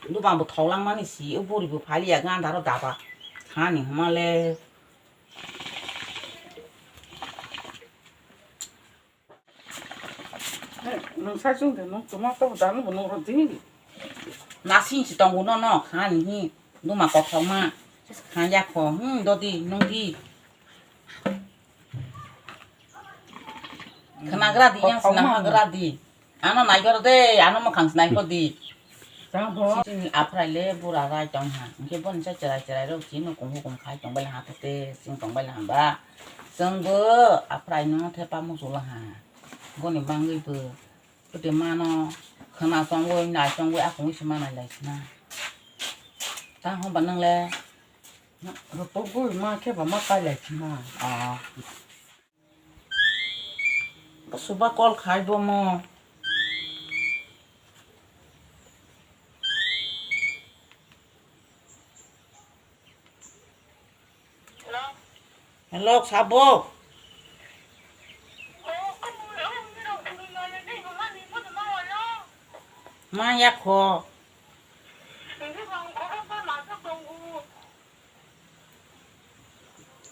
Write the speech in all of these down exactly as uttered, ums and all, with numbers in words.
Duma bo thok langmani si, o buri bo phaliya ganda ro daba. Hani huma le. Nwng sai chwng de, nwng tuma to dano bo nwng rw di. Nasing si tongo no no, hani hi. Duma kothok ma. Kha ya kho, hmm, dodi, nwng di. Khwnagra di, yang sina hagra di. Ano naikor de, ano mwkhang sinaikor di. Chini aphrai le bura rai tong ha. Hwnkhe boni sa cherai cherai rok chini hukum hukum khai tong bai ha te chwng tong bai ha ba. Chwng bo aphrai no thepa muchung ha. Boni bangwi bo. Bwtwi mano khwna chongwi nai chongwi akungwi se manai lai sina. Ta hwnba nwng le. Rwpogwi ma khe ba ma kai lai sina. Ah. Suba call khai bo mo. Hello, sabo. Ma ya kho.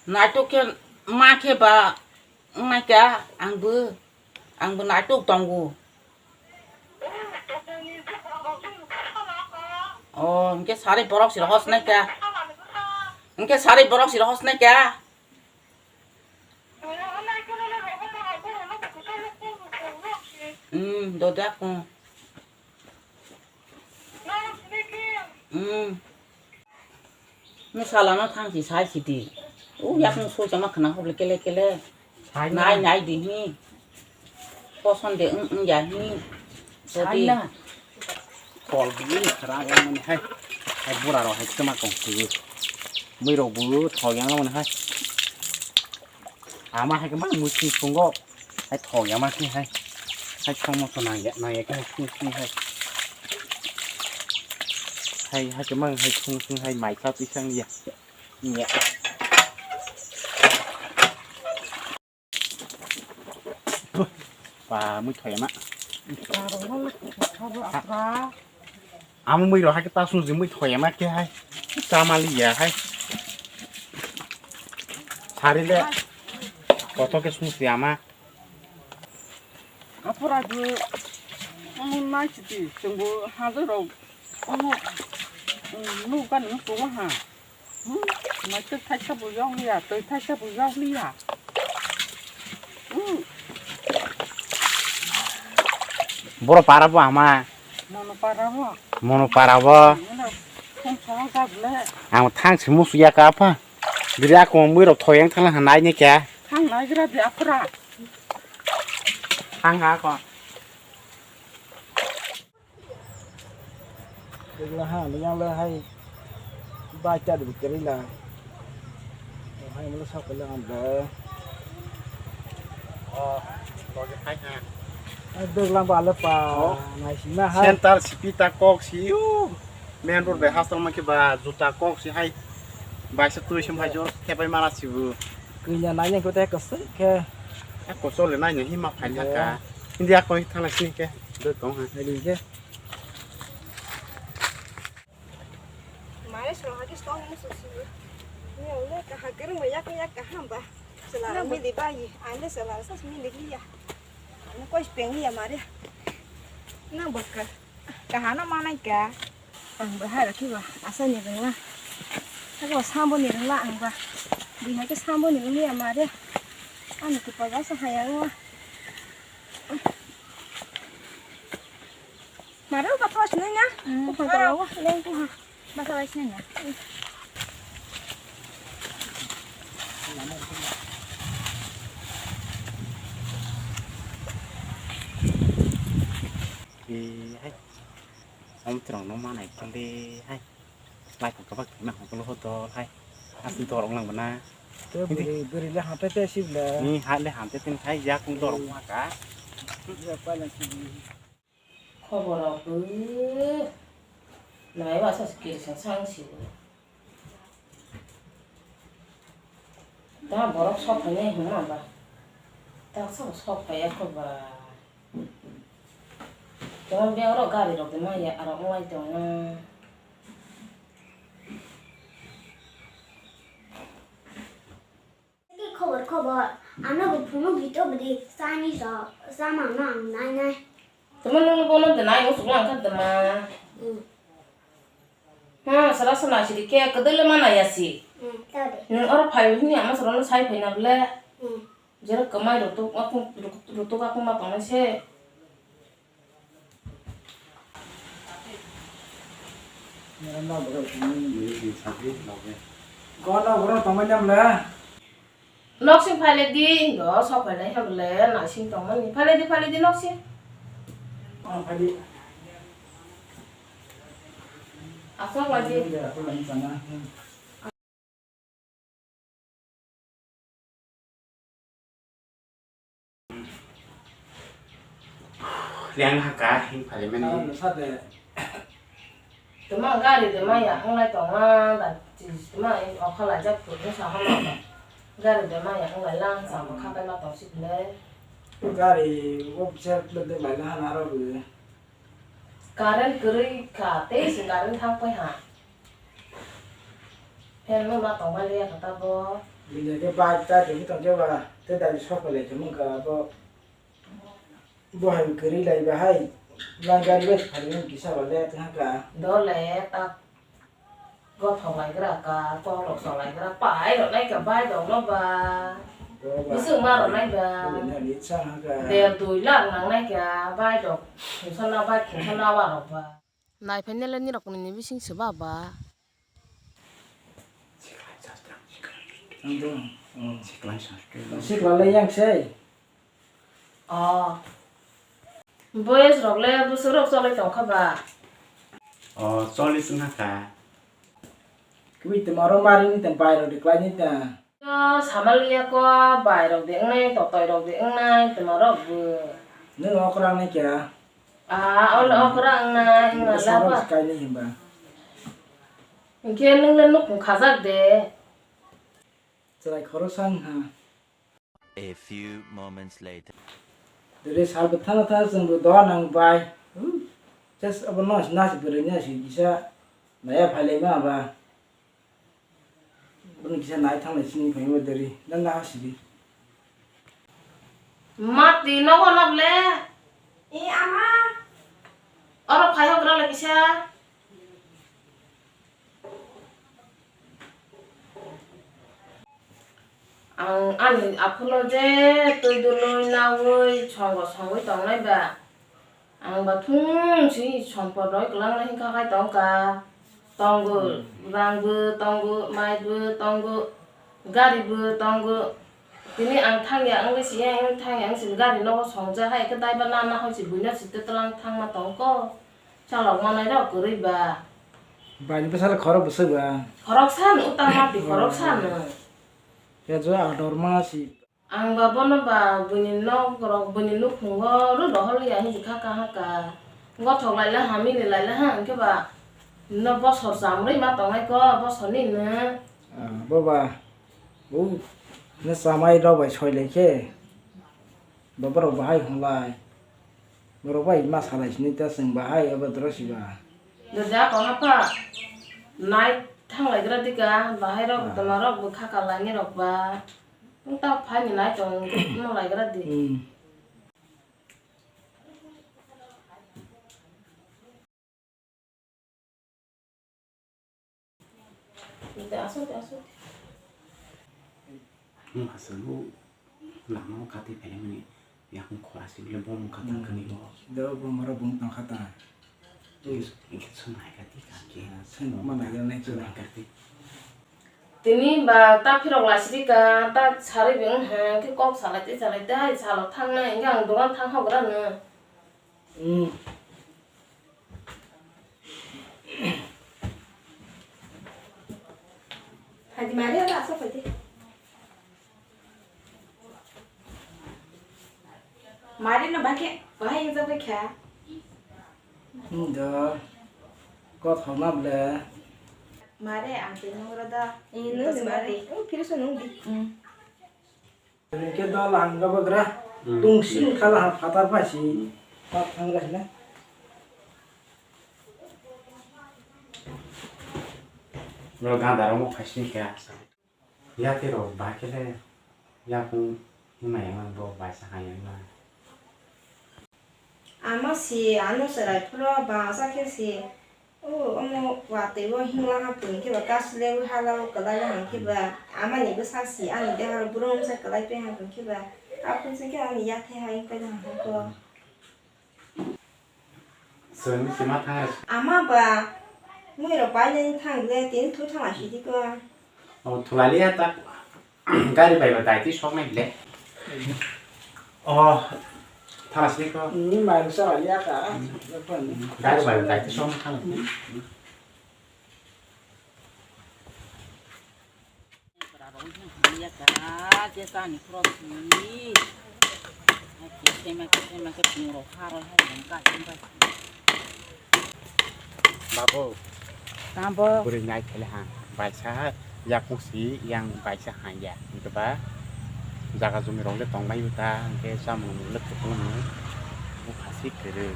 Naitok khe ma khe ba wngnaikha, angbo, angbo naitok tongo. O, hwnkhe sari borok si rohor sinaikha. Hwnkhe sari borok si rohor sinaikha. Hmm, dode akung. Hmm. Nwng salano thang si sai sidi. U yakung soi chama khna hoble kele kele. Sai na. Nai nai di hi. Poson de wng wng ya hi. Sai na. Kol bi ni khra yang mani hai. Hai bura ro hai chama kong si. Mui ro bu tho yang mani hai. Ama hai khe mang mui sing sungo. Hai thok ya ma khe hai. Hai thok moso nang ya, nang ya khe hai sung sung hai. Hai, hai khe mang hai sung sung hai mai sa twi sang ya. Ya. Ba mui thok ya ma. Amo mui rok hai khe ta sung jimui thoyama khe hai. Chamali ya hai. Sari le. Koto khe sung siyama. Apura ju. Amo nai chiti chungo hajo rok. Amo. Nu kan nu chungo ha. Hmm. Mai twi thaisa bo yong liya, twi thaisa bo yong liya. Hmm. Boro para bo ama. Mono para bo. Mono para bo. Mono phone song ka ble. Ang thang si musu ya ka apa. Biri ako mui rok thoyang thang ha nai ne kya. Thang nai gra de apra. Thang ha ko. Degla ha, ni yang le hai. Bai ta du keri la. Hai mo sa ko le ang ba. Oh, lo je khai ha. Degla ba le pa. Oh. Nai si na hai. Center sipi ta kok si u. Main road bai hostel ma khe ba juta kok si hai. Bai sa tui sim hai jor khe bai mala si bu. Kuya nai yang ko te ko se ke. Ko so le nai ne hi ma phai ha ka. India ko thang la si ke. Doi kong ha. Hai di ke. Mare song hagi song ni susi. Ni ole ka hagar ma yak yak ka hamba. Sala mi di bai. Ane sala sa mi di ya. Ane koi peng ya mare. Na bakka. Ka hana manai ka. Ang bahai rakhi ba. Asa ni rengla. Ako sambo ni rengla ang ba. Di hake sambo ni rengla ya mare. Ani ki paga sa hayang wa. Maro ba thos nai na. Hmm. Ko phang tala wa leng ko ha. Ba thos nai na. Eh, hai. Om trong no manai kali hai. Lai kong kabak na hong kolo ho dol hai. Asli dorong lang bana. Te beri, beri le hante te sibla. Ni hai le hante tin hai ya kung dorong ma ka. Ya pa lang sibli. Khobor rok bw nai ba sa kiri sa sang si bw. Ta borok sok phainai hwnma ba. Ta sa sok phaiya kho ba. Tong beng rok gari rok de maya arok wng lai tong na. Ano bo phunuk hito bwdi chani sa, sama no ang nai nai. Tama nung bono de nai usuk lang kha tama. Hmm. Ha, sara sana sidi ke kedele mana ya si. Hmm, tade. Nung oro phai hini ama soro no sai phai na ble. Hmm. Jero kamai rutuk aku, rutuk aku ma pangai se. Gana bro tongmani. Gana bro tongmani amla. Noksing phaile di, do sok phaile hemle, naising tongmani. Phaile di, phaile di noksing. Ah, phaile. Asok lagi. Aku lagi sana. Liang haka hing phalimani. Tuma gari de maya hanglai tonga da, tuma okha laijak phutu sa hama ba. Gari de maya hanglai lang sa ma khapai ma tong sik le. Gari wo bwsa le de lai na hana ro bu. Current kwrwi kha, tei se current thang pai ha. Fan no ma tong bai liya kha ta bo. Bini ke bike ta tong tong ke ba, te dai sok le ke mung ka bo. Bo hai kwrwi lai ba hai. Lang gari bai phari mung kisa ba le thang ka. Do le ta. Gothok lai gra ka, kok rok cholai gra, pai rok nai ka bai rok no ba. Bising ma rok nai ba. Der dui lakh nang nai ka bai rok, khungsa na bai, khungsa na wa rok ba. Nai phai nele ni rok ni bising se ba ba. Sikla le yang sei. Oh. Boyes rok le bwswk rok cholai tong kha ba? Oh, cholai swng kha. Kwi tongma rok mari ni tong bai rok de klai ni ta. Yo, samal ya ko bai rok de wngnai, totoi rok de wngnai, tongma rok bo. Nung okra wngnai kya? Ah, ol okra wngnai, wngna laba. Kai ni himba. Hingke nung le nuk khajak de. Chwrai khoroksa wng ha. A few moments later. Dere sal bwthano tha chwng bo doa nang bai. Hmm. Just abo no nasi bwrwi nasi kisa naya phailai ma ba. Bini kisa nai thanglai sini phai ma dere. Nang na sidi. Mati nogo nable. E ama. Oro phai hogra le kisa. Ang ani aphuno je twi dului naui songo songwi tongnai ba, ang ba thung si sompot roi kwlangnai hinkha khai tongkha. Tongo, rang bo tongo, mai bo tongo, gari bo tongo. Tini ang thangya wngwi si, ang thangya wngwi si gari nogo songja hai khe daiba na na hoi si buino si twtwlang thangma tongkho. Chalok manai rok kwrwi ba. Bai ni bwsala khorok bwswk ba? Khorok san, utang mati khorok san. Ya jo ador ma si. Ang ba bono ba buini nok rok, buini nukhungo rw rohor ya hinwi kha kaha ka. Gothok lai le ha, mili lai le ha, hwnkhe ba no bosor chamrwi ma tongnai ko, bosor ni no. Ah, bo ba. Bo no chamai rok bai soi lai khe. Bo borok bahai hwnlai. Borok bai ma salai sini ta chwng bahai abo doro siba. Dede ako hapha nai thanglai gra dika bahai rok, ah, toma rok bo kha ka laini rok ba. Wng ta phai ni nai tong no lai gra di. Hmm. Asuk, asuk. Wng asuk lama o kati phaimani yakung khora sibile bom kha tang kani bo. Do bom oro bom tang kha ta. Ingkhe sung hai kati kake. Sung ma nai nai chwla kati. Tini ba ta phirok lasiri ka ta sarwi beng ha khe kok salai te salai te hai salo thang nai ang dogan thang hok ra no. Hmm. Hadi mari ata asa pati. Mari no bake, wahai yang sampai kya? Hmm, do. Kok thok na ble. Mari ang tini mura da. Ini mari. Oh, kiri so nung di. Hmm. Hingke dol ang gabagra, hmm, tungsing khala ha phatar pai si, hmm, pat thangra hina. Lo ganda romo phaisni khe asa. Yate ro ba khe le. Yakung himai ang bo baisa hai ang na. Ama si ano serai phuro bangsa khe si. O omo watwi o himla ha pung khe ba kasle o hala o kwlai ha khe ba. Ama ni bwsa si ani deha ro brum sa kwlai pe ha pung khe ba. Aphuru se khe ani yathai hai kwlai ha ko. Chwng se ma thang. Ama ba mui rok bai nai thang le tin thu thang asi di ko. O thulali ya ta. Gari bai ba dai ti sok nai le. O thang asi di ko. Ni mai sa ya ka. Gari bai ba dai ti sok nai thang. Babu, tamo bwrwi nai thele ha, baisa yakung si yang baisa hanya, hingke ba jaga jumi rok le tong mai ta, hingke samung le kutung bupha si kwrwi,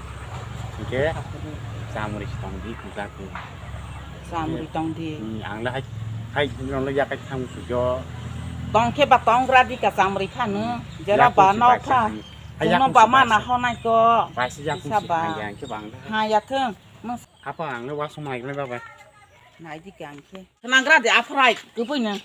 hingke chamuri si tong di, hingke Chamri tong di. Hmm, ang le hai, hai, nong le yakai thang sujo. Tong khe ba tong gra di ka chamri kha no. Jera ba nok kha. Hai yak ba ma na honai ko. Bai si yak si ba. Hai yak khe. Apa ang le wasung mai le ba ba. Nai di ka ang khe. Nang gra di aphrai kubui no.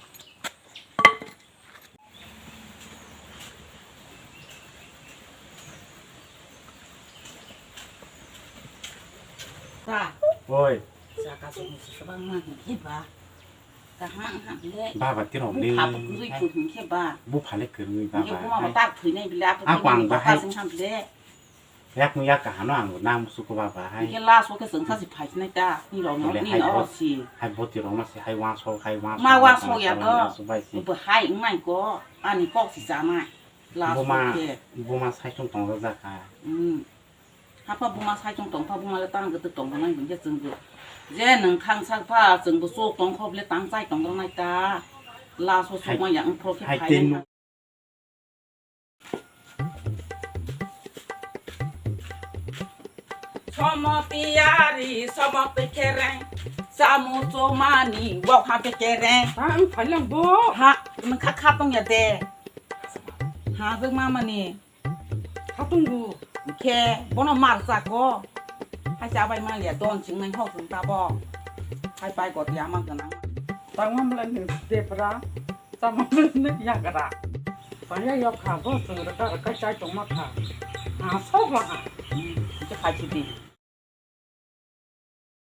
Ta. Oi. Saka sung sebang mah hiba. Kahang ham le. Baba tiro le. Bupha pukuri pun hiba. Bupha le kerui baba. Hiba ma tak thui nai bile apa. Aku ang bahai. Sing ham le. Yak mu yak kahano ang nang musuko ba ba hai. Ke last o ke sengsa si phai sinai ta. Ni rong no ni o si. Hai boti rong no si hai wang so hai wang so. Ma wang so ya ko. Bo hai ngai ko. Ani kok si janai. Last o ke. Buma sai chung tong jak ha. Hmm. Hapa buma sai chung tong pha buma le tang ke tong nai bung ke chung ke. Je nang khang sak pha chung bo sok tong khop le tang chai tong nai ta. Last o sok ma yang phro ke phai. Somo tiyari, somo pekereng, samu chomani, wok ha pekereng. Ang phalang bo. Ha, nang kha kha tong ya de. Ha, jeng mama ni. Kha tong bu. Khe, bono mar sa ko. Hai sa bai ma ya don sing nang hok sung ta bo. Hai pai ko ti ama ganang. Tang mam lan de pra. Tamo nung yagra. Paya yok kha, bo chwng rwkha rwkha chai tongma kha. Ah, sok la ha. Khe khai si di.